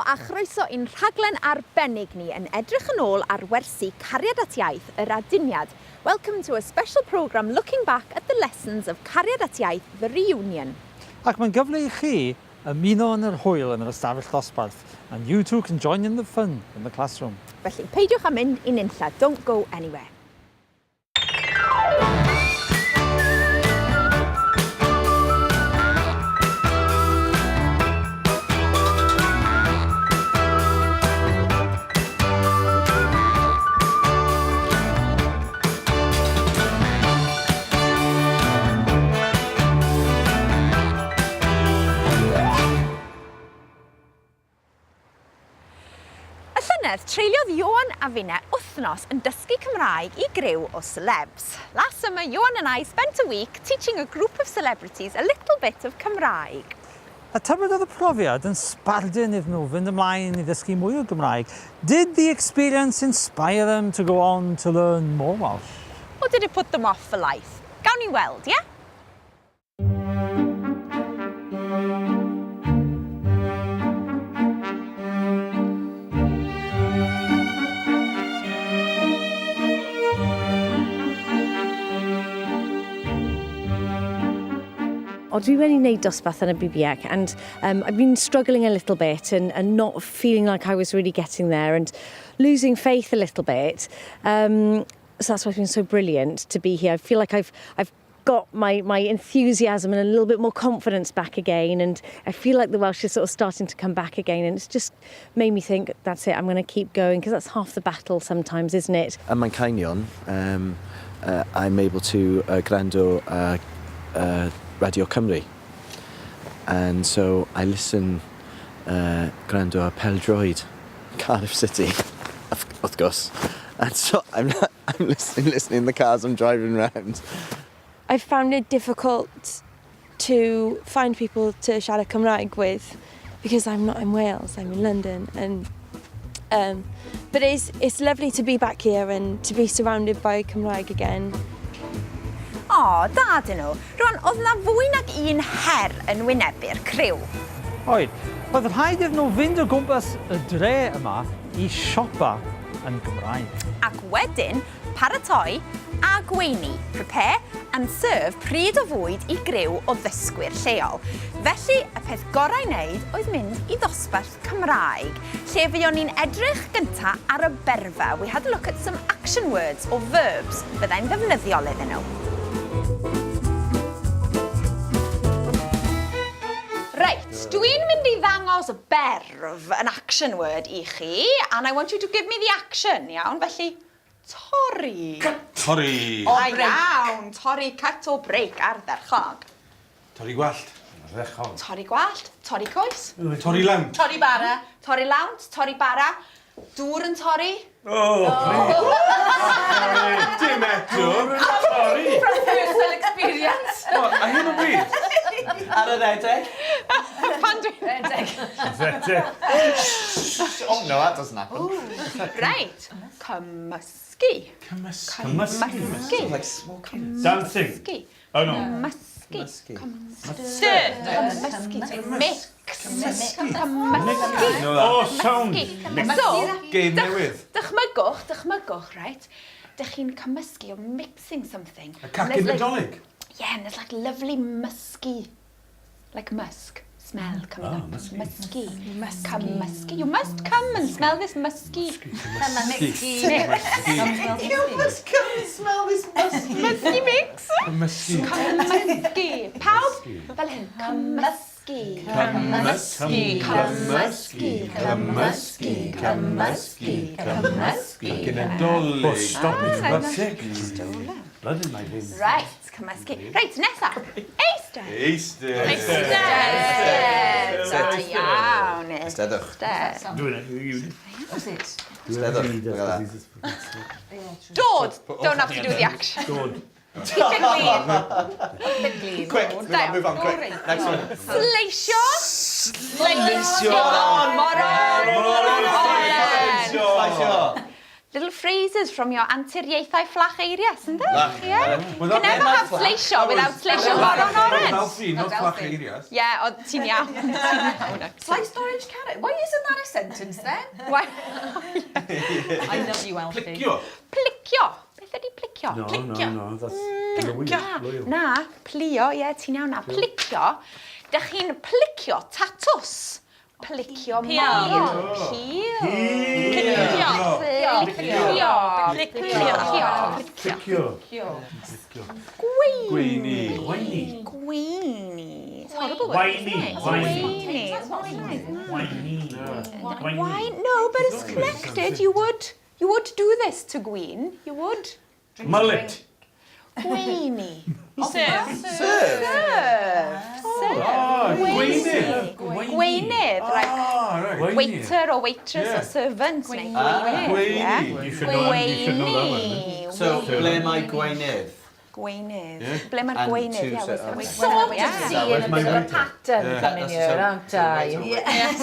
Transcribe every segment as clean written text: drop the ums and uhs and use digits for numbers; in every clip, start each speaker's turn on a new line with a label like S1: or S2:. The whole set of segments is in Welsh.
S1: a chroeso i'n rhaglen arbennig ni yn edrych yn ôl ar wersi Cariad at Iaith yr Aduniad. Welcome to a special programme looking back at the lessons of Cariad at Iaith The Reunion.
S2: Ac mae'n gyfle i chi ymuno yn yr hwyl yn yr ystafell ddosbarth and you too can join in the fun in the classroom.
S1: Felly, peidiwch â mynd i nunlla, don't go anywhere. Y llynedd, treuliodd Ioan a finne wythnos yn dysgu Cymraeg i griw o celebs. Last summer, Ioan and I spent a week teaching a group of celebrities a little bit of Cymraeg.
S2: A tybed oedd y profiad yn sbardun iddyn nhw fynd ymlaen i ddysgu mwy o Gymraeg? Did the experience inspire them to go on to learn more Welsh?
S1: Or did it put them off for life? Gawn ni weld, ie?
S3: O, dwi wedi gwneud dosbarth yn y BBEC and I've been struggling a little bit and, and not feeling like I was really getting there and losing faith a little bit. Um, so that's why it's been so brilliant to be here. I feel like I've, I've got my, my enthusiasm and a little bit more confidence back again and I feel like the Welsh is sort of starting to come back again and it's just made me think that's it, I'm going to keep going because that's half the battle sometimes, isn't it?
S4: Ym Manceinion, um, uh, I'm able to uh, gwrando uh, uh, Radio Cymru. And so I listen uh, gwrando ar pêl-droed Cardiff City, wrth gwrs. And so I'm, I'm listening, listening in the cars I'm driving round.
S5: I found it difficult to find people to siarad Cymraeg with because I'm not in Wales, I'm in London. And um, but it's, it's lovely to be back here and to be surrounded by Cymraeg again.
S1: O, da dyn nhw. Rwan, oedd na fwy nag un her yn wynebu'r criw.
S2: Oedd. Oedd rhaid iddyn nhw fynd o gwmpas y dre yma i siopa yn Gymraeg.
S1: Ac wedyn, paratoi a gweini, prepare and serve pryd o fwyd i griw o ddysgwyr lleol. Felly, y peth gorau i wneud oedd mynd i ddosbarth Cymraeg, lle fuon ni'n edrych gynta ar y berfa, we had a look at some action words or verbs fyddai'n ddefnyddiol iddyn nhw. Reit, dwi'n mynd i ddangos berf, an action word i chi, and I want you to give me the action, iawn? Felly, torri.
S6: Cut. Torri.
S1: O, iawn, torri, cut or break, ardderchog.
S6: Torri gwallt. Ardderchog.
S1: Torri gwallt, torri coes.
S6: Torri lawnt.
S1: Torri bara. Torri lawnt, torri bara. Dŵr yn torri.
S6: O, oh, Dim eto. Torri.
S1: From personal experience.
S6: O, a hyn o bryd?
S4: Ar y redeg.
S1: Pan dwi'n redeg.
S6: Redeg.
S4: Oh no, that doesn't happen.
S1: Reit. Cymysgu.
S6: Cymysgu.
S1: Cymysgu.
S4: Like smoking.
S6: Dancing. Oh no.
S1: Cymysgu. Stir. Cymysgu. To mix. Cymysgu. Cymysgu.
S6: Oh, sound.
S1: So,
S6: Game newydd.
S1: Dychmygwch, dychmygwch, right? Dych chi'n cymysgu, you're mixing something.
S6: A cacen Nadolig.
S1: Yeah, and there's like lovely musky, like musk smell coming up. Musky. Musky. Cymysgu. You must come and smell this musky.
S6: Cymysgu.
S4: You must come and smell this musky.
S1: Musky mix.
S6: Cymysgu.
S1: Cymysgu. Pawb fel hyn. Cymysgu.
S6: Cymysgu. Cymysgu. Cymysgu. Cymysgu. Cymysgu. Cacen Nadolig. Oh, stop it, for God's sake. Blood in my veins.
S1: Right, cymysgu. Reit, nesa. Eistedd.
S6: Eistedd.
S1: Eistedd. Da iawn.
S4: Eisteddwch.
S1: Eistedd.
S4: Eisteddwch. Look at that.
S1: Dod. Don't have to do the action.
S6: Dod.
S1: Keep it clean.
S4: Quick, move on, move on, quick. Next one.
S1: Sleisio.
S4: Sleisio.
S1: Moron.
S6: Moron.
S4: Sleisio.
S1: Little phrases from your anturiaethau fflach eirias, ynde?
S4: Flach.
S1: Yeah.
S6: Well,
S1: Can
S6: that-
S1: never have sleisio without sleisio moron oren.
S6: Elfie, not fflach eirias.
S1: Yeah, o, ti'n iawn. Ti'n iawn.
S7: Sliced orange carrot. Why isn't that a sentence then.
S1: Why?
S7: I love you, Alfie.
S6: Plicio.
S1: Plicio. Beth ydy plicio?
S6: No,
S7: Plicio.
S6: no, no, that's loyal. loyal.
S1: Na, plio, ie, ti'n iawn na. Plicio. Dych chi'n plicio tatws. Plicio moel. Peel.
S7: Plicio.
S1: Plicio.
S7: Plicio.
S1: Plicio.
S6: Plicio.
S1: Gweini.
S6: Gweini.
S1: Gweini. It's a horrible word,
S2: Weini.
S1: isn't it?
S2: Weini.
S1: Weini.
S2: Weini.
S1: Why? No, but it's connected. You would, you would do this to Gwyn. You would.
S6: Mullet.
S1: Gweini.
S7: Serve.
S1: Serve. Serve.
S6: Ah, gweinydd.
S1: Gweinydd, like
S6: Ah, right.
S1: waiter or waitress
S6: Yeah.
S1: or servant neu gweinydd. yeah.
S6: Gweini.
S8: You should know, you should know that one.
S1: Gweini.
S4: So, ble mae gweinydd?
S1: Gweinydd.
S6: Yeah.
S1: Ble mae'r
S4: And
S1: gweinydd?
S4: two
S1: Yeah, where's the
S4: set-
S1: waiter?
S7: Sort of
S1: Yeah.
S7: seeing a
S6: my
S7: bit of a
S6: waiter.
S7: pattern
S6: Yeah.
S7: coming here, aren't I?
S1: Yes.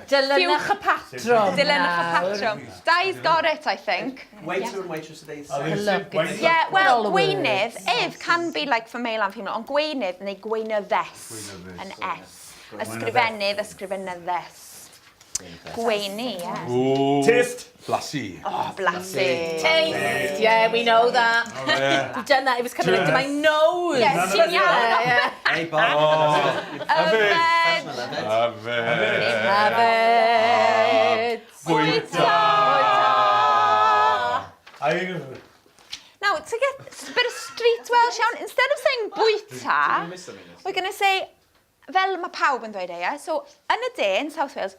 S7: Dilynwch y patrwm
S1: Dilynwch y
S7: nawr.
S1: patrwm. Dai's got it, I think.
S4: Waiter and waitress, are they the
S8: Are
S4: same?
S8: they
S7: Look,
S8: Gweini?
S1: Yeah,
S7: All
S1: well,
S7: the
S1: gweinydd,
S7: words.
S1: if can be like for male and female, ond gweinydd neu gweinyddes, yn S. Ysgrifennydd, ysgrifenyddes. Gweini, yeah.
S6: Ooh.
S8: Taste.
S6: Blasu.
S1: Oh, blasu.
S7: Taste. Yeah, we know that.
S6: Oh, yeah.
S7: We've done that. It was coming out of my nose.
S1: Yes, ti'n iawn.
S7: Yeah,
S4: Hey, Bob.
S6: Oh.
S1: Yfed.
S6: Yfed.
S7: yeah. Yfed.
S6: Bwyta.
S8: I,
S1: Now, to get a bit of street Welsh iawn, instead of saying bwyta, we're going to say, fel mae pawb yn dweud e, yeah? So, yn y de, in South Wales,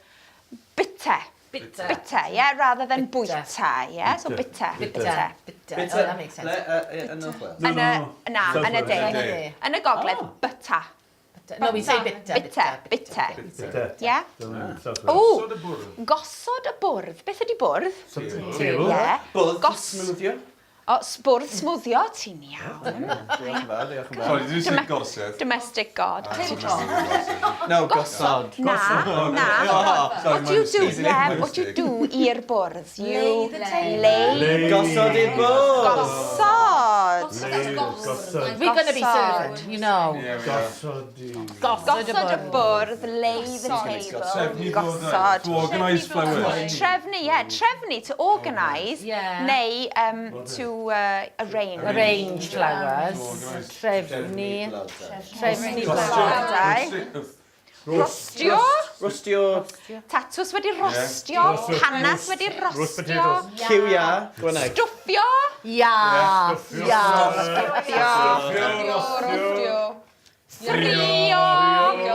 S1: bitter.
S7: Bitter.
S1: Bitter, yeah, rather than bwyta, yeah? So, bitter.
S7: Bitter. Bitter. Oh, that makes sense.
S4: Yn North Wales.
S1: Yn y, na,
S8: South
S1: yn y de.
S8: Wales.
S7: Yn y de.
S1: Yn y gogledd, butter.
S7: No, we say bitter.
S1: Bitter, bitter.
S8: Bitter.
S1: Yeah?
S8: South Wales.
S1: O,
S6: Gosod y bwrdd.
S1: gosod y bwrdd. Beth ydy bwrdd?
S8: Table.
S1: Yeah.
S4: Bwrdd
S1: Gos-
S4: smwddio.
S1: O, bwrdd smwddio, ti'n iawn.
S4: Diolch yn fawr, diolch yn fawr.
S6: Sorry, did you say gorsedd?
S1: Domestic god.
S4: No, gosod.
S1: Na, na.
S6: Sorry,
S1: What
S6: my
S1: do you do,
S6: mistake.
S1: yeah,
S6: My
S1: what you
S6: mistake.
S1: do i'r bwrdd? You
S7: Lay the table.
S1: lay
S4: Gosod i'r bwrdd.
S1: Gosod.
S8: Lay, gosod.
S7: We're going to be
S1: Gosod.
S7: served, you know.
S6: Yeah, we are.
S8: Gosod.
S7: Gosod y
S1: Gosod y
S7: bwrdd.
S1: bwrdd, lay the table.
S6: Trefnu
S1: Gosod.
S6: To organise flowers.
S1: Trefnu, yeah, trefnu to organise,
S7: Yeah.
S1: neu to arrange.
S7: Arrange flowers.
S6: Organise.
S7: Trefnu. Trefnu
S1: Blodau.
S7: flowers.
S1: Rostio.
S4: Rostio
S1: Tatws wedi rostio.
S8: Roast-
S1: Hanas wedi
S8: Roast
S1: rostio.
S8: potatoes.
S4: cyw iâ. Gwyneg.
S1: Stwffio.
S7: Ia. Ia.
S1: Stwffio. Ffrio.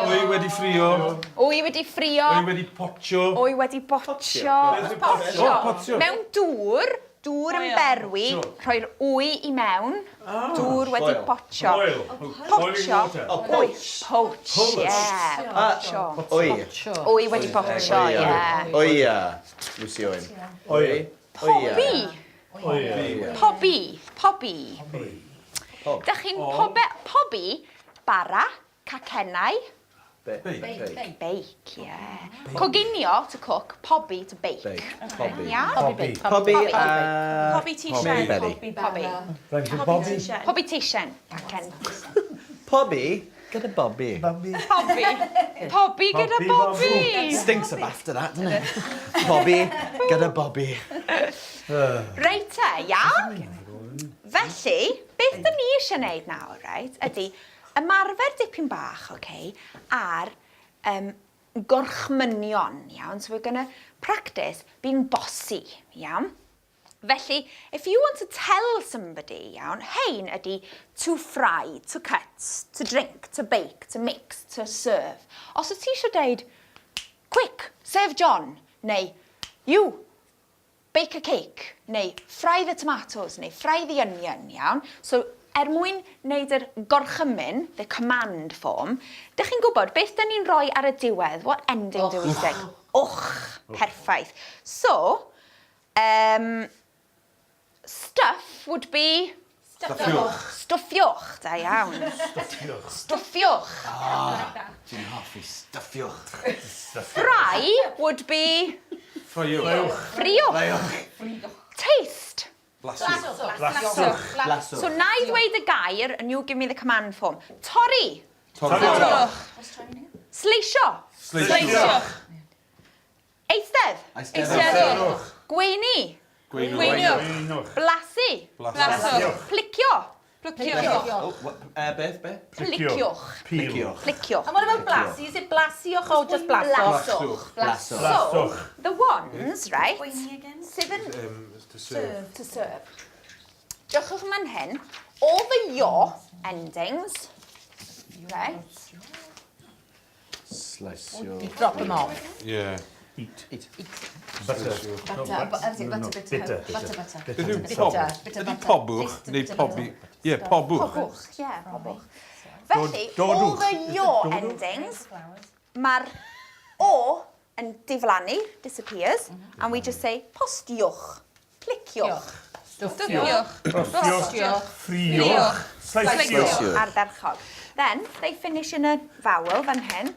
S6: Wy wedi ffrio.
S1: Wy wedi ffrio.
S6: Wy wedi potio.
S1: Wy wedi botio.
S6: Potio. Potio.
S1: Mewn dŵr, dŵr yn berwi, rhoi'r wy i mewn, dŵr wedi
S4: Boil.
S1: potio.
S8: Boil. Boiling
S1: Potio.
S8: water.
S4: Oh,
S1: Wy.
S4: poach.
S1: Poach, yeah. Potio.
S4: Oi.
S1: Wy wedi potio, yeah.
S4: Oi ia. Lucy Owen.
S8: Oi.
S1: Pobi.
S8: Oi.
S1: Pobi. Pobi.
S4: Pob.
S1: Dych chi'n pobe, pobi bara, cacennau,
S4: Bake.
S1: bake, yeah. Coginio, to cook, pobi, to bake.
S4: Bake. Pobi.
S1: Yeah?
S8: Pobi.
S4: Pobi.
S5: Pobi t-shirt.
S4: Berry.
S1: Pobi.
S8: Thank you, Bobby.
S1: Pobi teisen. Cacen.
S4: Pobi gyda Bobby.
S8: Bobby.
S1: Pobi. Pobi gyda
S8: Pobi,
S1: Bobby.
S4: Stinks of after that, doesn't it? Pobi gyda Bobby.
S1: Reit te, iawn? Felly, beth dyn ni eisiau gwneud nawr, right, ydy ymarfer dipyn bach, okay, ar gorchmynion, iawn? So we're going to practice being bossy, iawn? Felly, if you want to tell somebody, iawn, hein ydy to fry, to cut, to drink, to bake, to mix, to serve. Os wyt ti eisiau deud, quick, serve John, neu you, bake a cake, neu fry the tomatoes, neu fry the onion, iawn? So, er mwyn wneud yr gorchymyn, the command form, dych chi'n gwybod beth dyn ni'n rhoi ar y diwedd? What ending do we stick? Och, perffaith. So, stuff would be...
S6: Stwffiwch.
S1: Stwffiwch, da iawn. Stwffiwch.
S4: Dwi'n hoffi stwffiwch.
S1: Fry would be...
S6: Ffriwch.
S1: Friwch. Taste.
S6: Blasu.
S4: Blasu.
S1: So na i ddweud y gair, and you give me the command form. Torri.
S6: Torrwch.
S1: Sleisio.
S6: Sleisiwch.
S1: Eitha Eisteddwch. Gweini.
S6: Gweinwch.
S1: Blasu.
S6: Blaswch.
S1: Plicio.
S7: Pliciwch.
S4: Oh, beth, beth?
S1: Pliciwch.
S4: Pliciwch.
S1: Pliciwch.
S7: And what about blasu? Is it blasuwch or just blaswch?
S1: Blaswch.
S4: Blaswch.
S1: So, the ones, right, sydd yn
S6: To serve.
S1: to serve. Drychwch man hyn, all the your endings, right,
S4: Slice your...
S7: Drop them off.
S6: Yeah.
S8: Eat.
S4: Eat.
S8: Butter.
S9: Butter, butter, butter,
S8: Bitter.
S9: butter, butter.
S6: Beth yw pob? Ydy pobwch neu pobi? Ie, pobwch.
S1: Pobwch, ie, pobwch. Felly, all the your endings, mae'r o yn diflannu, disappears, and we just say postiwch, pliciwch.
S9: Stwffiwch.
S8: Rostiwch. Ffriwch. Sleisiwch.
S1: Ardderchog. Then, they finish in a vowel fan hyn.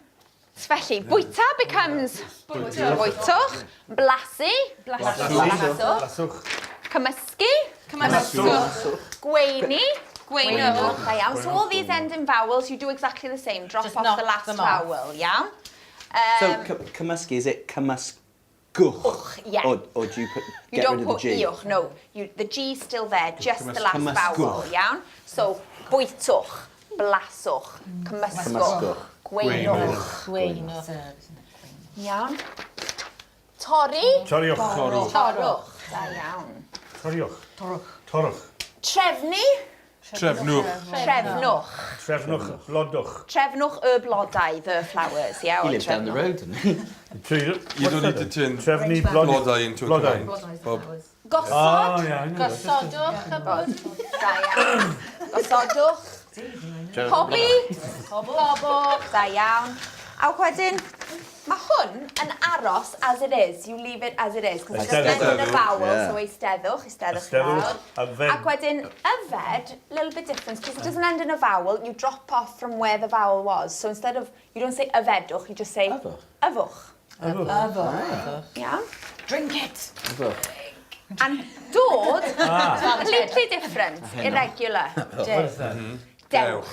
S1: Felly, bwyta becomes bwytwch, blasu, blaswch,
S8: Blaswch.
S1: cymysgu,
S9: Cymysgwch.
S1: gweini,
S9: Gweinwch.
S1: Da iawn. So all these end in vowels, you do exactly the same. Drop
S7: Just
S1: off
S7: knock
S1: the last
S7: them off.
S1: vowel, iawn?
S4: So, cymysgu, is it cymysgwch?
S1: Wch, yeah.
S4: Or do you put,
S1: You
S4: get
S1: don't
S4: rid of the
S1: put
S4: G?
S1: iwch, no. You, the G's still there, just the last
S4: Cymysgwch.
S1: vowel, iawn? So, bwytwch, blaswch, cymysgwch,
S4: Cymysgwch.
S1: gweinwch.
S7: Gweinwch.
S1: Iawn. Torri.
S8: Torriwch.
S6: Torrwch.
S1: Torrwch. Da iawn.
S8: Torriwch. Torrwch. Torrwch.
S1: Trefnu.
S6: Trefnwch.
S1: Trefnwch.
S8: Trefnwch. Blodwch.
S1: Trefnwch y blodau, the flowers, yeah?
S4: He
S1: or
S4: lives down the
S1: trefnwch.
S4: road, doesn't he?
S6: You don't need to turn
S8: Trefnu blodau.
S6: blodau into a
S8: Blodau.
S6: command. Bob.
S1: Gosod.
S8: Oh, yeah, I know.
S7: Gosodwch y bwrdd.
S1: Da iawn. Gosodwch. Pobi.
S7: Pobwch.
S1: Da iawn. A wedyn, mae hwn yn aros as it is. You leave it as it is. Because it's just
S8: Eisteddwch.
S1: in a vowel,
S4: Yeah.
S1: so eisteddwch, eisteddwch
S8: Eisteddwch,
S1: lawr.
S8: yfed.
S1: Ac wedyn, yfed, little bit different, because it doesn't end in a vowel, you drop off from where the vowel was. So instead of, you don't say yfedwch, you just say
S4: Yfwch.
S1: yfwch.
S7: Yfwch.
S1: Iawn?
S7: Drink it.
S1: And dod, completely different, irregular.
S8: What is that?
S1: Dewch.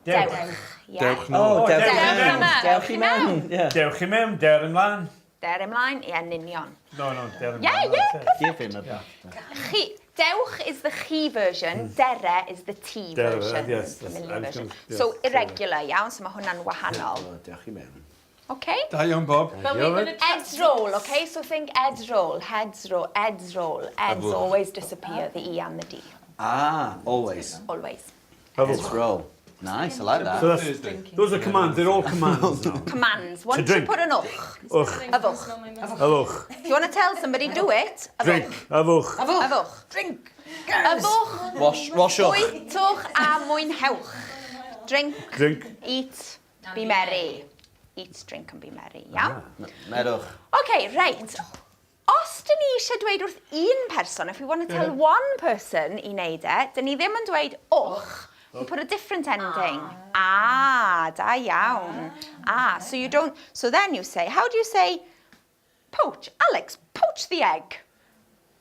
S8: Dewch.
S1: Dewch. Yeah.
S6: Dewch nôl.
S4: Oh, dewch
S8: dewch
S4: i
S8: i
S4: mewn.
S1: mewn.
S4: Dewch i mewn. Yeah.
S8: Dewch i mewn, der ymlaen.
S1: Der ymlaen, ie, yn union.
S8: No, no, der ymlaen.
S1: Yeah, yeah,
S4: Give him a...
S1: Chi, dewch is the chi version, dere is the T
S8: Dere,
S1: version.
S8: yes,
S1: the
S8: that's-
S1: familiar
S8: I was
S1: version.
S8: gonna- yes,
S1: So irregular, iawn, so mae hwnna'n wahanol.
S4: Oh, dewch i mewn.
S1: Okay?
S6: Da iawn, Bob.
S7: But we're going to
S1: Ed's roll, okay? So think Ed's roll, heads roll, Ed's roll. Ed's
S6: Yfwch.
S1: always disappear, the E and the D.
S4: Ah, always.
S1: Always.
S4: It's roll. Nice, I like that.
S8: So that's, those are commands, they're all commands now.
S1: Commands. Once you
S8: drink.
S1: put an uch,
S8: Wch,
S1: yfwch.
S8: yfwch.
S1: If you want to tell somebody, do it, yfwch.
S8: Drink, yfwch.
S1: Yfwch.
S7: drink.
S1: Yfwch,
S4: Wash, wash off.
S1: bwytwch a mwynhewch. Drink,
S8: Drink.
S1: eat, be merry. Eat, drink and be merry, iawn?
S4: Merwch.
S1: OK, reit. Os dyn ni eisiau dweud wrth un person, if we want to tell one person i wneud e, dyn ni ddim yn dweud och, we put a different ending. Ah, da iawn. Ah, so you don't, so then you say, how do you say poach? Alex, poach the egg.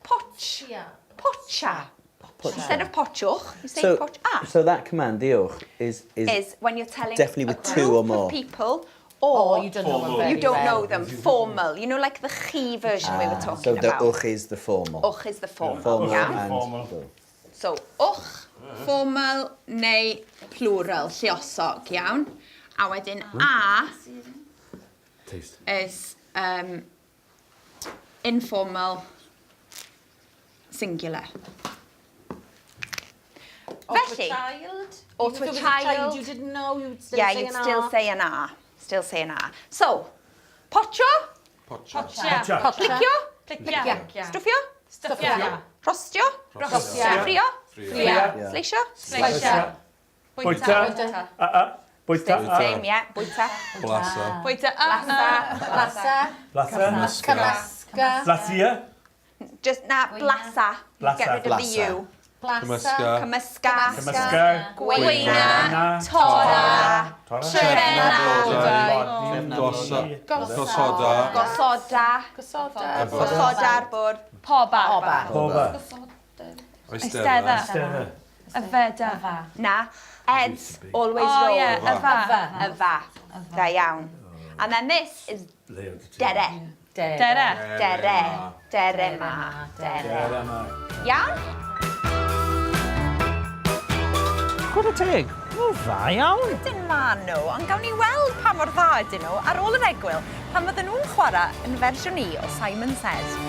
S1: Poach. Pocha. Instead of pochwch, you say
S4: So,
S1: poch. Ah,
S4: so that command, diolch, is, is,
S1: is when you're telling
S4: Definitely
S1: a
S4: with two or
S1: group
S4: more.
S1: of people or
S7: Or you don't know them very
S1: you don't
S7: well.
S1: know them, formal. You know, like the chi version we were talking
S4: Ah, so the
S1: about.
S4: uch is the formal.
S1: Och is the formal,
S4: Formal
S1: yeah.
S4: and
S8: Formal.
S1: So, och, formal neu plural, lluosog, iawn. A wedyn a
S8: Taste.
S1: is informal, singular.
S7: Or to
S1: Felly,
S7: a child.
S1: Or
S7: Even
S1: to
S7: if
S1: a
S7: it was
S1: child.
S7: you didn't know, you'd still
S1: yeah,
S7: say
S1: you'd
S7: an
S1: still
S7: R.
S1: say an a. Still say an a. So, pocho,
S6: Pocha.
S8: Pocha.
S1: plicio,
S9: Plicio.
S1: stwffio,
S9: Stwffio.
S1: rhostio,
S9: Rhostio.
S1: ffrio,
S9: Ffrio.
S1: sleisio.
S9: Sleisio.
S8: Bwyta. A, a. Bwyta. A.
S1: Same, yeah, bwyta.
S6: Blasa.
S9: Bwyta.
S1: Blasa.
S7: Blasa.
S8: Blasa.
S7: Cymysga.
S8: Blasia.
S1: Just, na, blasa.
S8: Blasa.
S1: Get rid of the
S4: Blasa.
S1: U.
S7: Blasa.
S6: Cymysga.
S1: Cymysga.
S8: Cymysga.
S1: Gweina.
S8: Tora.
S1: Tora.
S8: Tora.
S1: Trefna.
S6: Gosa. Gosoda.
S1: Gosoda.
S7: Gosoda.
S1: Gosoda ar bwrdd.
S9: Poba.
S7: Poba.
S8: Poba.
S6: Eistedda.
S8: Stedda.
S9: Yfeda.
S1: Na. Eds, always
S9: Oh,
S1: roll.
S9: yeah, yfa.
S1: Yfa. Da iawn. And then this is dere.
S9: Dere.
S1: Dere. Dere ma. Dere. Iawn?
S2: Chwarae teg, nhw'n dda iawn.
S1: Ydyn ma nhw, ond gawn ni weld pa mor dda ydyn nhw ar ôl yr egwyl pan fydden nhw'n chwarae yn fersiwn ni o Simon Says.